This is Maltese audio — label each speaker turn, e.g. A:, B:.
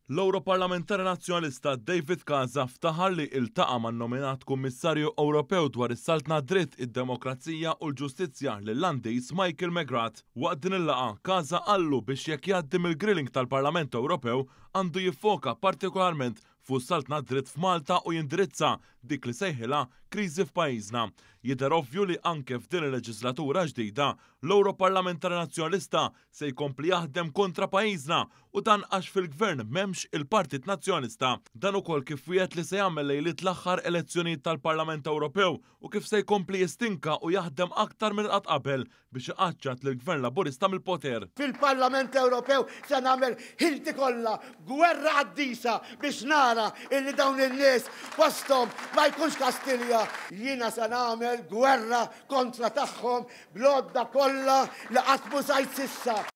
A: L-Ewroparlamentari Nazzjonalista David Casa ftaħar li iltaqa' man-nominat Kummissarju Ewropew dwar is-Saltna Dritt, id-Demokrazija u l-Ġustizzja l-Irlandiż Michael McGrath. Waqt din il-laqgħa, Casa qallu biex jekk jgħaddi mill-grilling tal-Parlament Ewropew għandu jiffoka partikolarment fuq is-saltna dritt f'Malta u jindirizza dik li sejħilha kriżi f'pajjiżna. Jidher ovvju li anke f'din il-leġislatura ġdida, l-Ewroparlamentari Nazzjonalista se jkompli jaħdem kontra pajjiżna u dan għax fil-gvern m'hemmx il-Partit Nazzjonalista. Dan ukoll kif wiegħed li se jagħmel lejliet l-aħħar elezzjonijiet tal-Parlament Ewropew u kif se jkompli jistinka u jaħdem aktar minn qatt qabel biex iqaċċat lill-Gvern Laburista mill-poter.
B: Fil-Parlament Ewropew se nagħmel ħilti kollha, gwerra qaddisa biex nara illi dawn in-nies posthom ma jkunx Kastilja. Jiena se nagħmel gwerra kontra tagħhom bl-għodda kollha li qatt m'użajt s'issa.